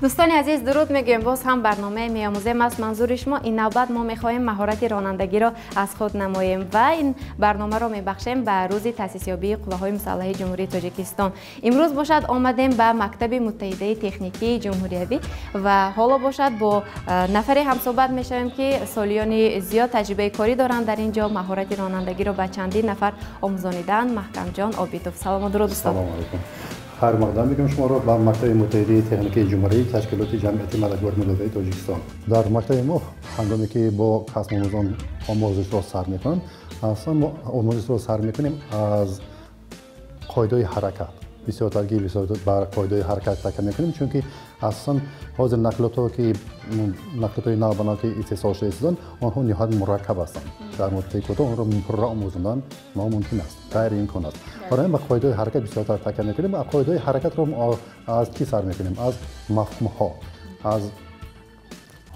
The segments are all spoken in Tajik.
Дӯстони азиз, дуруд мегӯем. Боз ҳам барномаи меомӯзем аст манзури шумо. Ин навбат мо мехоҳем маҳорати ронандагиро аз худ намоем ва ин барномаро мебахшем ба рӯзи таъсисёбии қувваҳои мусаллаҳи Ҷумҳурии Тоҷикистон. Имрӯз бошад омадем ба мактаби муттаҳидаи техникии ҷумҳуриявӣ ва ҳоло бошад бо нафаре ҳамсӯҳбат мешавем, ки солиёни зиёд таҷрибаи корӣ доранд дар ин ҷо, маҳорати ронандагиро ба чандин нафар омӯзонидаанд. Маҳкамҷон Обидов. Салому дуруд, устод. Салому алайкум. Хайр мақдам мегӯям шуморо ба мактаби муттаҳидаи техникии ҷумҳурӣ, ташкилоти ҷамъияти мададгори мудофиаи Тоҷикистон. Дар мактаби мо ҳангоме ки бо касбомӯзон омӯзишро сар мекунанд, аслан мо омӯзишро сар мекунем аз қоидаҳои ҳаракат. Бисёртарги бисёр бар қоидаҳои ҳаракат такя мекунем, чунки асосан ҳозир нақлиётҳо ки нақлиётҳои навбанав ки истеҳсол шуда истоданд, онҳо ниҳоят мураккаб ҳастанд. Дар муддати кӯтоҳ онро пурра омӯзондан номумкин аст, ғайриимкон аст. Барои ҳамин ба қоидаҳои ҳаракат бисёртар такя мекунем. Қоидаҳои ҳаракатро аз чӣ сар мекунем? Аз мафҳумҳо, аз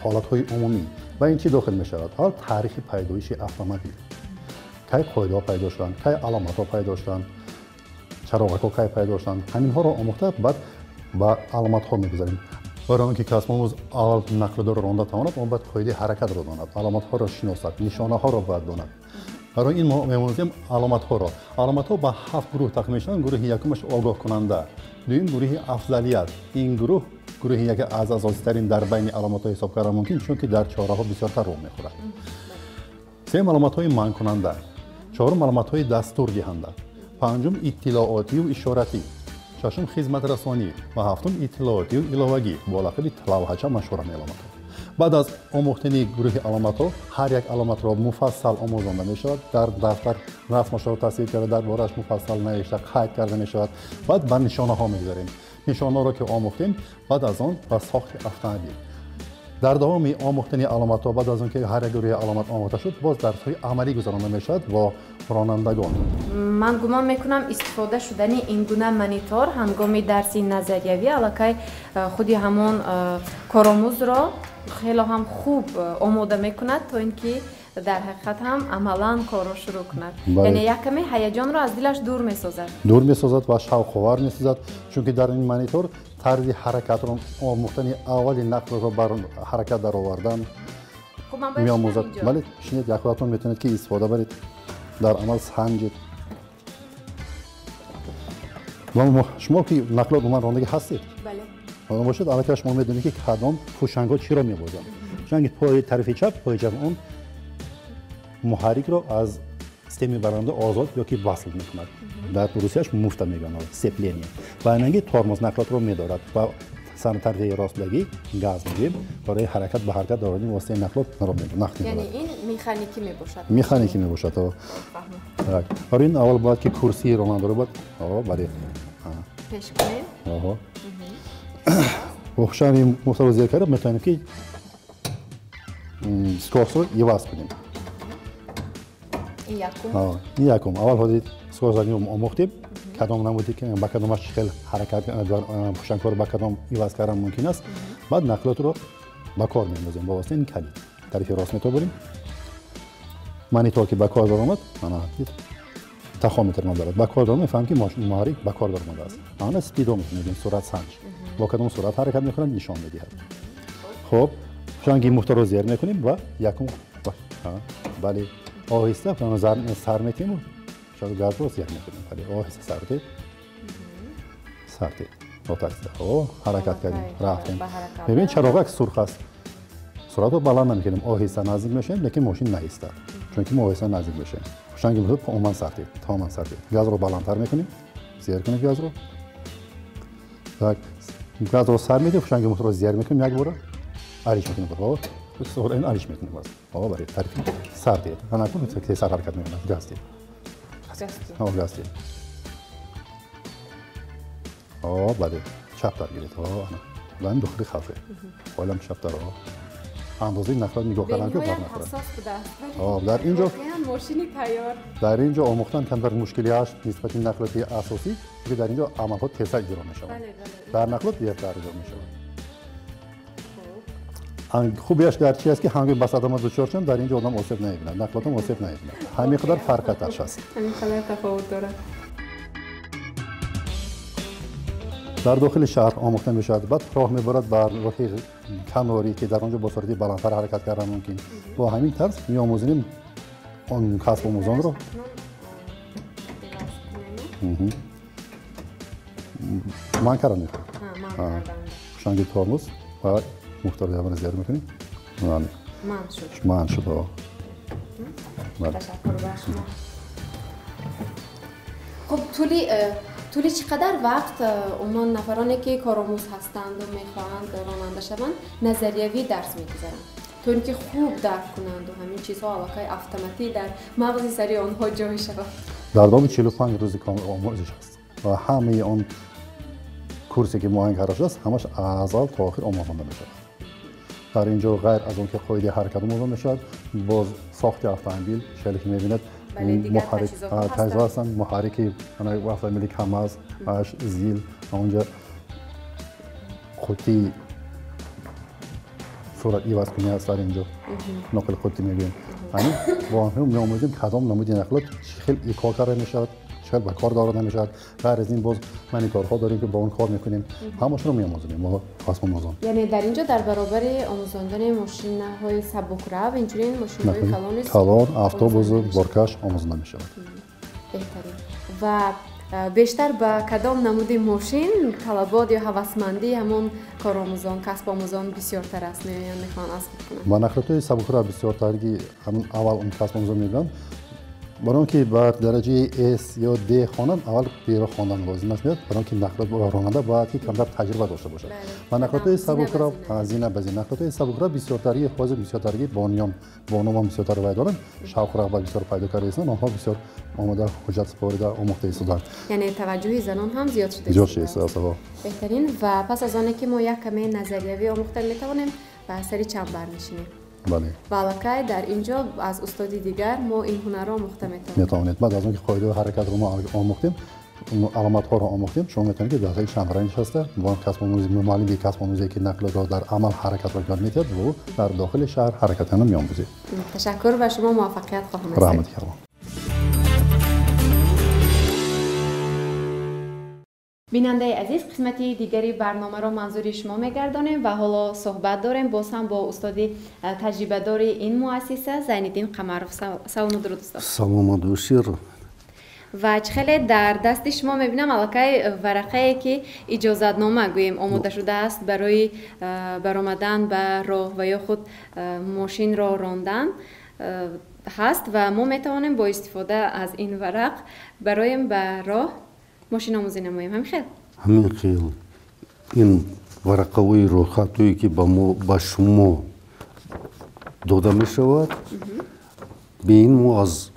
ҳолатҳои умумӣ. Ва ин чӣ дохил мешавад? Аввал таърихи пайдоиши автомобил. Кай қоидаҳо пайдо шуданд, кай аломатҳо пайдо шуданд, чароғакҳо кай пайдо шуданд. Ҳаминҳоро омӯхта баъд ба аломатҳо мегузарем. Барои он ки касбомӯз аввал нақлиётро ронда тавонад, он бояд қоидаи ҳаракатро донад, аломатҳоро шиносад, нишонаҳоро бояд донад. Барои ин мо меомӯзем аломатҳоро. Аломатҳо ба 7 гурӯҳ тақсим мешаванд. Гурӯҳи якумаш огоҳкунанда, дуюм гурӯҳи афзалият. Ин гурӯҳ гурӯҳи яке аз асоситарин дар байни аломатҳо ҳисоб кардан мумкин, чунки дар чораҳо бисёртар рӯ мехӯрад. Сеюм аломатҳои манъкунанда, чорум аломатҳои дастурдиҳанда, панҷум иттилоотию ишоратӣ, шашум хизматрасонӣ ва ҳафтум иттилоотию иловагӣ бо лақаби лавҳача машҳуранд аломатҳо. Баъд аз омӯхтани гурӯҳи аломатҳо ҳар як аломатро муфассал омӯзонда мешавад, дар дафтар расмашро тасвир карда, дар борааш муфассал навишта қайд карда мешавад. Баъд ба нишонаҳо мегузарем. Нишонаҳоро ки омӯхтем, баъд аз он ба сохти автомобил. Дар давоми омӯхтани аломатҳо, баъд аз он ки ҳар як гурӯҳи аломат омӯхта шуд, боз дарсҳои амалӣ гузаронда мешавад бо ронандагон. Ман гумон мекунам истифода шудани ин гуна монитор ҳангоми дарси назариявӣ аллакай худи ҳамон коромӯзро хело ҳам хуб омода мекунад, то ин ки дар ҳақиқат ҳам амалан корро шурӯъ кунад. Яъне як каме ҳаяҷонро аз дилаш дур месозад. Дур месозад ва шавқовар месозад, чунки дар ин монитор тарзи ҳаракатро омӯхтани аввали нақлро бар ҳаракат даровардан меомӯзад. Бале, шинед, як худатон метавонед ки истифода баред, дар амал санҷед. Шумо ки нақлиёт умуман рондагӣ ҳастед? Бале. Бошад, аллакай шумо медонед ки кадом фушангҳо чиро мебозанд. Фушанги пои тарафи чап, пои чап он муҳаррикро аз системаи баранда озод ё ки васл мекунад. Дар русияш муфта мегӯянд, сцепление. Ва айнанги тормоз нақлиётро медорад ва тарафи ростлагӣ газ мегӯем барои ҳаракат ба ҳаракат даровардани воситаи нақлиёт нақл мекунад. Яъне ин механикӣ мебошад? Механикӣ мебошад. Барои ин аввал бояд ки курсии ронандаро бояд бале пеш кунем. Фушанги муфтаро зер карда метавонем ки скоростро иваз кунем. Ин якум. Аввал ҳозир скоростро омӯхтем, кадом намуди ба кадомаш чӣ хел ҳаракат фушангҳоро ба кадом иваз кардан мумкин аст. Баъд нақлиётро ба кор меандозем бо воситаи ин калид. Тарафи рост метоборем. Монитор ки ба кор даромад, мана тахометр ном дорад. Ба кор даромад, мефаҳмем ки муҳаррик ба кор даромадааст. Ана спидометр мегӯем, суратсанҷ. Бо кадом суръат ҳаракат мекунад нишон медиҳад. Хуб, фушанги муфтаро зер мекунем ва якум бале оҳиста сар метиҳем, газро зер мекунем. Бале, оҳиста сар диҳед. Сар диҳед. Ҳаракат кардем, рафтем. Мебинед чароғак сурх аст. Суръатро баланд намекунем, оҳиста наздик мешавем, лекин мошин наистад, чунки мо оҳиста наздик мешавем. Фушанги муфта умуман сар диҳед, тамоман сар диҳед. Газро баландтар мекунем, зер кунед газро. Так, газро сар медиҳем, фушанги муфтаро зер мекунем якбора, ариш мекунем. Ин ариш мекунем боз. Бале, тарафи сар диҳед. Ана кун сар ҳаракат мекунад, газ диҳед. Газ диҳед. Бале, чаптар гиред. Ана. Дан дохили халфе. Ҳолам чаптар. Андозаи нақлиёт нигоҳ кардан ки бар нахӯрад. Дар ин ҷо мошини тайёр. Дар ин ҷо омӯхтан камтар мушкилӣ аст нисбати нақлиёти асосӣ, чунки дар ин ҷо амалҳо тезтар иҷро мешаванд. Дар нақлиёт дертар иҷро мешаванд. Хубиаш дар чи аст ки ҳангоми ба садама дучор шудам, дар ин ҷо одам осеб намебинад, нақлиётам осеб намебинад. Ҳамин қадар фарқияташ аст. Ҳамин қадар тафовут дорад. Дар дохили шаҳр омӯхта мешавад, баъд роҳ мебарад ба роҳи канорӣ, ки дар он ҷо бо суръати баландтар ҳаракат кардан мумкин. Бо ҳамин тарз меомӯзонем он касбомӯзонро. Ман кардан мехоҳам. Хушанги тормоз ва мухтори замона зиёд мекунем. Ман шуд. Ман шуд. Ташаккур ба шумо. Хуб, тӯли чӣ қадар вақт умуман нафароне ки коромӯз ҳастанду мехоҳанд ронанда шаванд назариявӣ дарс мегузаранд, то ин ки хуб дарк кунанду ҳамин чизҳо аллакай автоматӣ дар мағзи сари онҳо ҷой шавад? Дар давоми 45 рӯзи омӯзиш аст ва ҳамаи он курсе ки муайян карда шудааст, ҳамаш аз аввал то охир омӯзонда мешавад. Дар ин ҷо ғайр аз он ки қоидаи ҳаракат омӯзонда мешавад, боз сохти автомобил шеле ки мебинад, таҷҳизот ҳастанд, муҳаррики автомобили КамАЗ, ЗИЛ, онҷа қуттии сурат ивазкунӣ аст, дар инҷо ноқили қуттӣ мегӯем. Ҳамин бо ҳам меомӯзем кадом намуди нақлиёт чӣ хел икор карда мешавад, чӣ хел ба кор дорода мешавад. Ғайр аз ин боз мониторҳо дорем ки бо он кор мекунем, ҳамашро меомӯзонем мо касбомӯзон. Яъне дар инҷо дар баробари омӯзондани мошинаҳои сабукрав инчунин мошинаҳои калон низ, калон, автобусу боркаш омӯзонда мешавад. Беҳтарин. Ва бештар ба кадом намуди мошин талабот ё ҳавасмандии ҳамон коромӯзон, касбомӯзон бисёртар аст, меоянд мехоҳанд аз худ кунанд? Ба нақлиётҳои сабукрав бисёртарги ҳамон аввал он касбомӯзон мегӯянд, барои он ки ба дараҷаи С ё Д хонанд, аввал Б-ро хондан лозим аст меояд, барои он ки нақлиёт ронанда бояд ки камтар таҷриба дошта бошад. Ба нақлиётҳои сабукрав зина ба зина, нақлиётҳои сабукрав бисёртарги ҳозир бисёртарги бониён, бонувон бисёртар вай доранд, шавқу рағбат бисёр пайдо карда истанд, онҳо бисёр омода ҳуҷҷат супорида омӯхта истоданд. Яъне таваҷҷӯҳи занон ҳам зиёд шуда зиёд шуда истодааст. Беҳтарин. Ва пас аз оне ки мо як каме назариявӣ омӯхта метавонем, ба сари чамбар мешинем. Бале. Ва аллакай дар ин ҷо аз устоди дигар мо ин ҳунарро омӯхта метавонем. Метавонед. Баъд аз он ки қоидаҳои ҳаракатро мо омӯхтем, аломатҳоро омӯхтем, шумо метавонед ки дар сари чамбара нишаста бо касбомӯзи, муаллими касбомӯзе ки нақлиётро дар амал ҳаракатро ёд медиҳад, ва ӯ дар дохили шаҳр ҳаракатро меомӯзед. Ташаккур ва шумо муваффақият хоҳам. Раҳмати Аллоҳ. Бинандаи азиз, қисмати дигари барномаро манзури шумо мегардонем ва ҳоло суҳбат дорем боз ҳам бо устоди таҷрибадори ин муассиса Зайниддин Қамаров. Салому дуруд, устод. Салому душир. Ва чӣ хеле дар дасти шумо мебинам аллакай варақае ки иҷозатнома гӯем омода шудааст барои баромадан ба роҳ ва ё худ мошинро рондан ҳаст ва мо метавонем бо истифода аз ин варақ бароем ба роҳ мошиномӯзӣ намоем. Ҳамин хел? Ҳамин хел. Ин варақаҳои роҳхатҳое ки ба мо, ба шумо дода мешавад, бе ин мо аз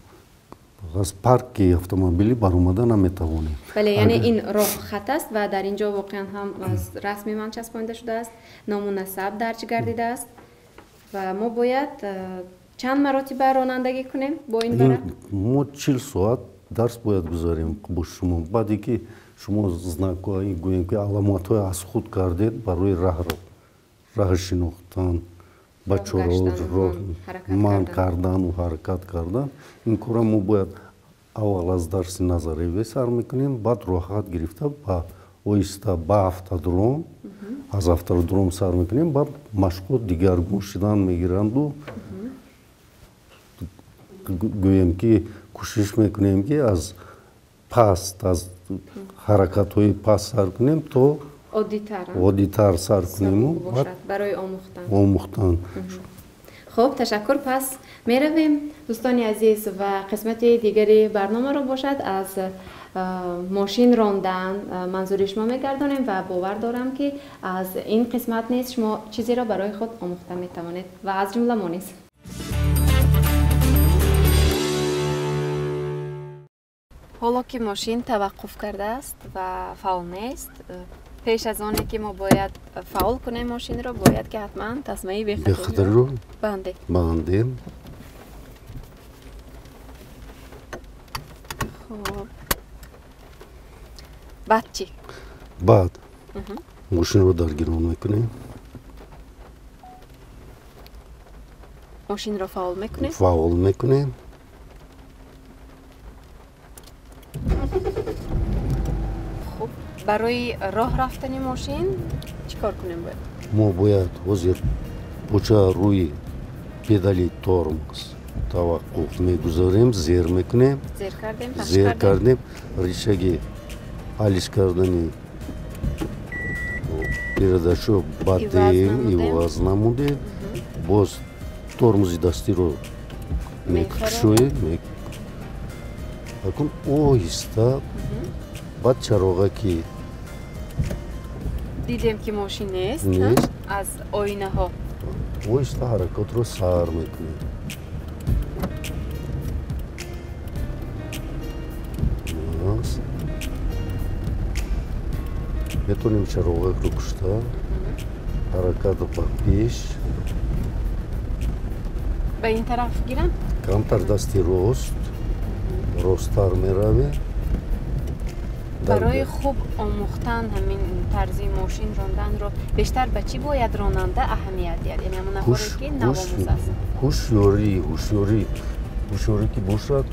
парки автомобилӣ баромада наметавонем. Бале, яъне ин роҳхат аст ва дар ин ҷо воқеан ҳам аз расми ман часпонида шудааст, ному насаб дарҷ гардидааст ва мо бояд чанд маротиба ронандагӣ кунем бо ин варақ? Мо 40 соат дарс бояд гузарем бо шумо. Баъде ки шумо знакҳои, гӯем ки аломатҳои аз худ кардед барои раҳ шинохтан, ба чораҳо манъ кардану ҳаракат кардан, ин корро мо бояд аввал аз дарси назариявӣ сар мекунем, баъд роҳхат гирифта ба оҳиста ба автодром, аз автодром сар мекунем, баъд машқҳо дигаргун шудан мегиранду гӯем ки кӯшиш мекунем ки аз паст, аз ҳаракатҳои паст сар кунем то оддитар сар кунему барои омӯхтан. Омӯхтан. Хуб, ташаккур. Пас меравем, дӯстони азиз, ва қисмати дигари барномаро бошад аз мошин рондан манзури шумо мегардонем ва бовар дорам ки аз ин қисмат низ шумо чизеро барои худ омӯхта метавонед ва аз ҷумла мо низ. Ҳоло ки мошин таваққуф кардааст ва фаъол нест, пеш аз оне ки мо бояд фаъол кунем мошинро, бояд ки ҳатман тасмаи бехатариро бандем. Бандем. Хуб, баъд чӣ? Баъд мошинро даргирон мекунем. Мошинро фаъол мекунем? Фаъол мекунем. Хуб. Барои роҳ рафтани мошин чӣ кор кунем бояд? Мо бояд ҳозир поча рӯи педали тормоз таваққуф мегузорем, зер мекунем. Зер кардем, рычаги алиш кардани передачо бадем, иваз намудем, боз тормози дастиро мекушоем. Акун оҳиста баъд чароға ки дидем ки мошин нест, аз оинаҳо оҳиста ҳаракатро сар мекунем. Метавонем чароғакро кушта, ҳаракатро ба пеш. Ба ин тараф гирам? Камтар дасти рост, росттар меравем. Барои хуб омӯхтан ҳамин тарзи мошин ронданро бештар ба чӣ бояд ронанда аҳамият диҳад? Яъне ҳамон нафаре ки навомӯз аст. Ҳушёрӣ ки бошад,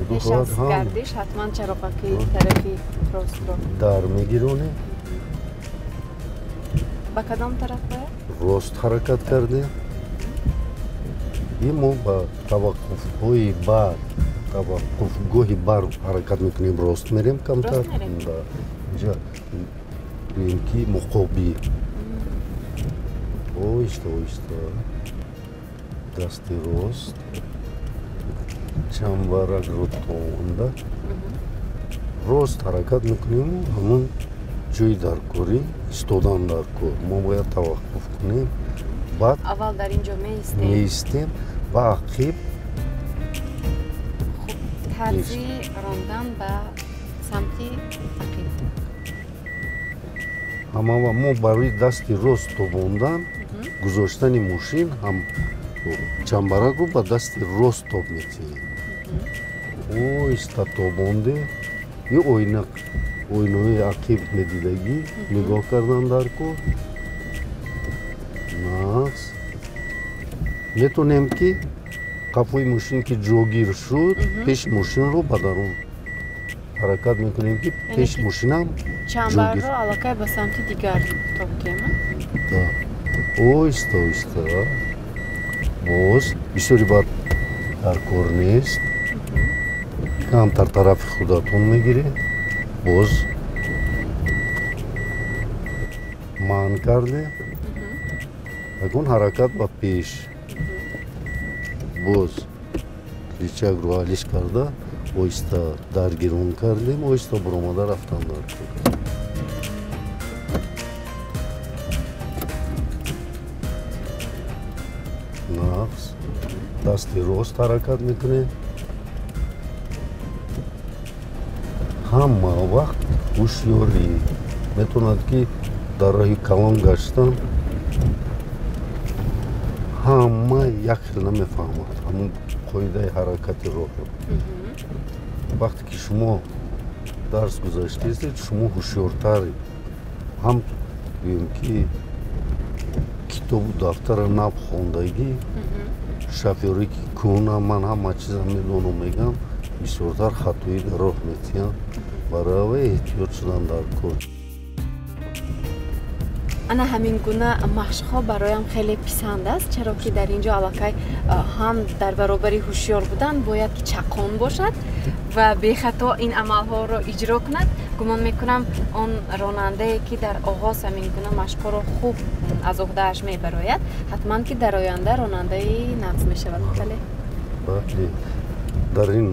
пеш аз гардиш ҳатман чароғаки тарафи ростро дар мегиронем. Ба кадом тараф бояд? Рост ҳаракат кардем. И мо ба таваққуфҳои бар, таваққуфгоҳи бар ҳаракат мекунем, рост мерем камтар. Инҷа гӯем ки муқобил. Оҳиста оҳиста дасти рост чамбаракро тонда рост ҳаракат мекунему ҳамон ҷои даркорӣ истодан даркор. Мо бояд таваққуф кунем. Баъд аввал дар ин ҷо меистем ва ақиб. Хуб, тарзи рондан ба самти ақиб. Ҳамава мо барои дасти рост тобондан гузоштани мошин ҳам чамбаракро ба дасти рост тоб метиҳем. Оҳиста тобонде и оинаҳои ақиб медидагӣ нигоҳ кардан дар кор. Нақс. Метавонем ки қафои мошин ки ҷогир шуд, пеши мошинро ба дарун ҳаракат мекунем ки пеши мошинам чамбарро аллакай ба самти дигар тоб диҳем. Оҳиста оҳиста боз бисёри баъд дар кор нест, камтар тарафи худатон мегиред, боз манъ кардем, акун ҳаракат ба пеш, боз рычагро алиш карда оҳиста даргирон кардем, оҳиста баромада рафтан дар кор. Нақс, дасти рост ҳаракат мекунем. Ҳама вақт ҳушёрӣ метавонад ки дар роҳи калон гаштан ҳама як хел намефаҳмад ҳамон қоидаи ҳаракати роҳро. Вақте ки шумо дарс гузаштаистед, шумо ҳушёртаред. Ҳам гӯем ки китобу дафтара нав хондагӣ, шофёре ки кӯна ман ҳама чиза медонам мегам, бисёртар хатоӣ дар роҳ метиҳанд. Барои эҳтиёт шудан дар кор. Ана ҳамин гуна машқҳо бароям хеле писанд аст, чаро ки дар ин ҷо аллакай ҳам дар баробари ҳушёр будан бояд ки чақон бошад ва бехато ин амалҳоро иҷро кунад. Гумон мекунам он ронандае ки дар оғоз ҳамин гуна машқҳоро хуб аз уҳдааш мебарояд, ҳатман ки дар оянда ронандаи нағз мешавад. Бале? Бале. Дар ин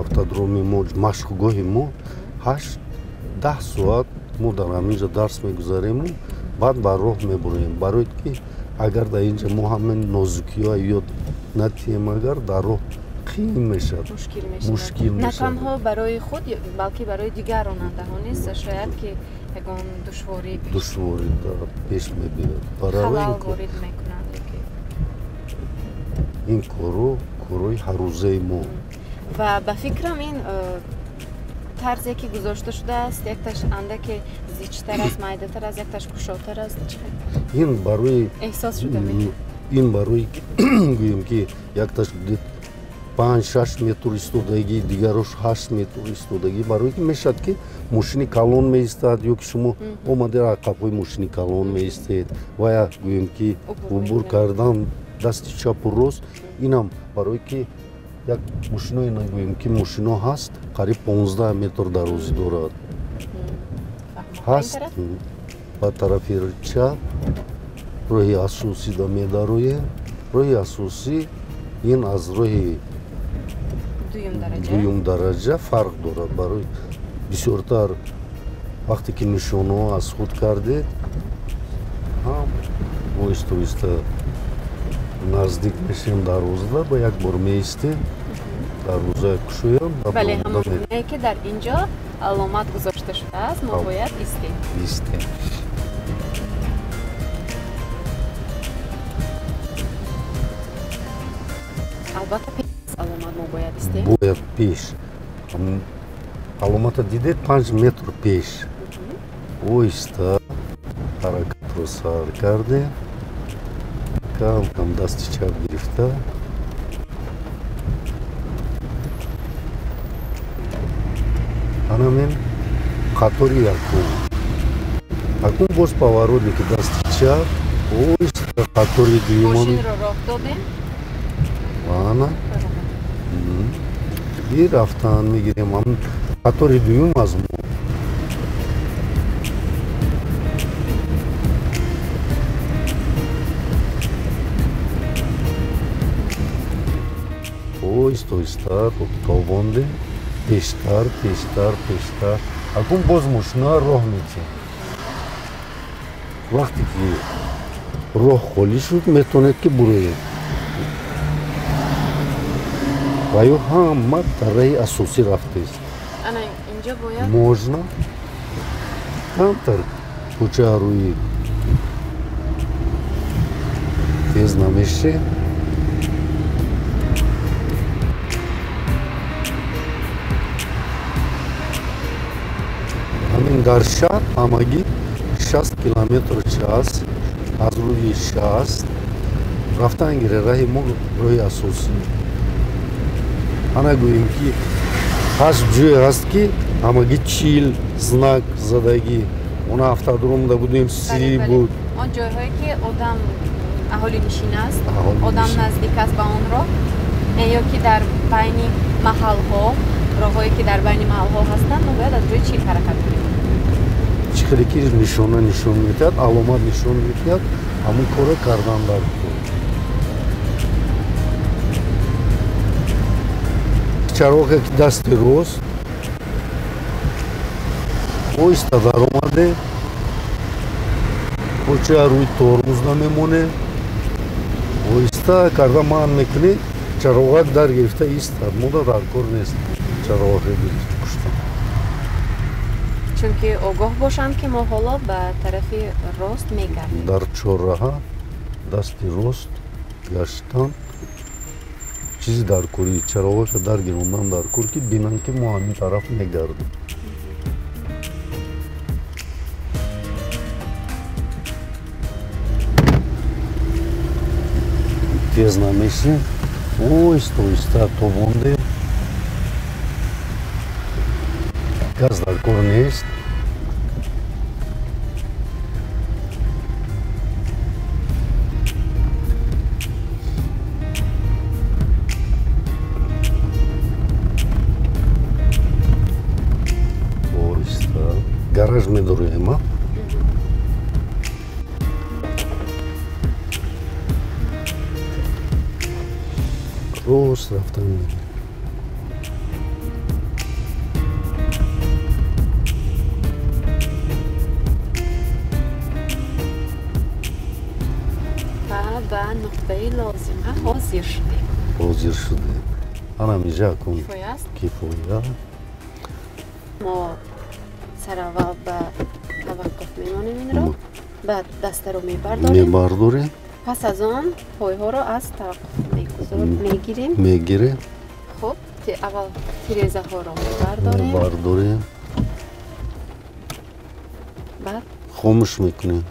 автодроми мо, машқгоҳи мо 8-10 соат мо дар ҳамин ҷо дарс мегузарему баъд ба роҳ мебуроем. Барои ки агар дар ин ҷо мо ҳамин нозукиҳо ёд натиҳем, агар дар роҳ қиин мешавад, мушкил мешавад. На танҳо барои худ, балки барои дигар ронандаҳо низ шояд ки ягон душворӣ пеш мебиёд. Халал ворид мекунанд. Ин корро корҳои ҳаррӯзаи мо. Ва ба фикрам ин тарзе ки гузошта шудааст, якташ андаке зичтар аст, майдатар аст, якташ кушодтар аст. Ин барои эҳсос шуда ин барои гӯем ки якташ 5-6 метр истодагӣ, дигарош 8 метр истодагӣ, барои ки мешавад ки мошини калон меистад ё ки шумо омада ақабҳои мошини калон меистед ва як гӯем ки убур кардан дасти чапу рост, инам барои ки як мошиное нагӯем ки мошино ҳаст қариб 15 метр дарозӣ дорад. Ҳаст ба тарафи чап роҳи асосида медароем. Роҳи асосӣ ин аз роҳи дуюм дараҷа фарқ дорад. Барои бисёртар вақте ки нишонаҳо аз худ кардед, ҳам оҳиста оҳиста наздик мешем дарвоза, ба як бор меистем, дарвоза кушоям. Бале, ҳамон гунае ки дар ин ҷо аломат гузошта шудааст, мо бояд истем. Истем. Албатта пеш аломат мо бояд истем. Бояд пеш. Аломата дидед 5 метр пеш. Оҳиста ҳаракатро сар кардем. Кам кам дасти чап гирифта. Анамин қатори якум. Акун боз поворотники дасти чап, оҳиста қатори дуюм. Мошинро роҳ додем. Ана. И рафтан мегирем. Қатори дуюм аз мо. Оҳиста оҳиста тобондем. Пештар, пештар, пештар. Акун боз мошина роҳ метиҳем. Вақте ки роҳ холӣ шуд, метавонед ки буроед. Ва ё ҳама дар раҳи асосӣ рафтест. Ана инҷо бояд можно камтар кӯча рӯи тез намешем. Ҳамин дар шаҳр ҳамагӣ 60 километр час аз рӯи 60 рафтан гире раҳи мо роҳи асосӣ. Ана гӯем ки ҳаст ҷое ҳаст ки ҳамагӣ 40 знак задагӣ. Она автодромда будем 30 буд. Он ҷойҳое ки одам аҳолинишин аст, одам наздик аст ба он роҳ, ё ки дар байни маҳалҳо, роҳҳое ки дар байни маҳалҳо ҳастанд, мо бояд аз рӯи 40 ҳаракат кунем. Чӣ хеле ки нишона нишон медиҳад, аломат нишон медиҳад, ҳамон корро кардан дар кор. Чароғе ки дасти рост оҳиста даромаде, кӯча рӯи тормоз намемонем, оҳиста карда манъ мекунӣ, чароғак дар гирифта истад. Мода дар кор нест чароғаке гирифта куштан. Чунки огоҳ бошанд ки мо ҳоло ба тарафи рост мегардем. Дар чорраҳа дасти рост гаштан чизи дар кори, чароғака дар гирондан дар кор, ки бинанд ки мо ҳамин тараф мегардем. Тез намешем, оҳиста оҳиста тобондем. Газ дар кор нест. Оҳиста гараж медороем, а? Рост рафтан мегирем. Ва ба нуқтаи лозима ҳозир шудем. Ҳозир шудем. Анам инҷа акун кифоя аст? Кифоя. Мо сараввал ба таваққуф мемонем инро, баъд дастаро мебардорем. Мебардорем. Пас аз он пойҳоро аз таваққуф мегирем. Мегирем. Хуб, аввал тирезаҳоро мебардорем. Мебардорем. Баъд хомӯш мекунем.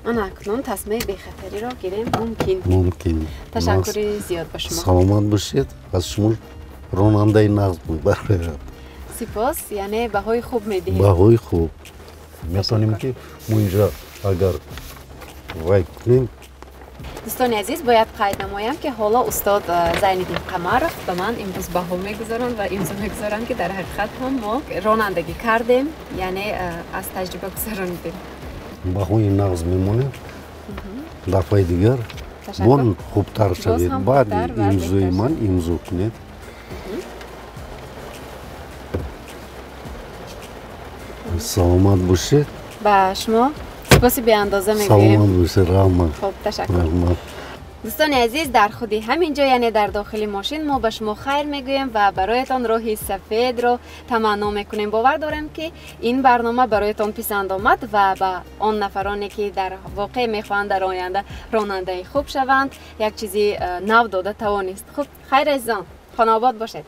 Ана акнун тасмаи бехатариро гирем мумкин. Мумкин. Ташаккури зиёд ба шумо. Саломат бошед. Аз шумо Ронандаи нағз мебарояд. Сипос, яъне баҳои хуб медиҳед. Баҳои хуб. Метавонем ки мо инҷа агар вай кунем. Дӯстони азиз, бояд қайд намоям, ки ҳоло устод Зайниддин Қамаров ба ман имрӯз баҳо мегузоранд ва имзо мегузоранд, ки дар ҳақиқат ҳам мо ронандагӣ кардем, яъне аз таҷриба гузаронидем. Баҳои нағз мемонем. Дафъаи дигар бон хубтар шавед. Баъди имзои ман имзо кунед. Саломат бошед. Ба шумо сипоси беандоза мегӯем. Саломат бошед, раҳмат. Хуб, ташаккур. Раҳмат. Дӯстони азиз, дар худи ҳамин ҷо, яъне дар дохили мошин, мо ба шумо хайр мегӯем ва бароятон роҳи сафедро таманно мекунем. Бовар дорем, ки ин барнома бароятон писанд омад ва ба он нафароне, ки дар воқеъ мехоҳанд дар оянда ронандаи хуб шаванд, як чизи нав дода тавонист. Хуб, хайр, азизон, хонаобод бошед.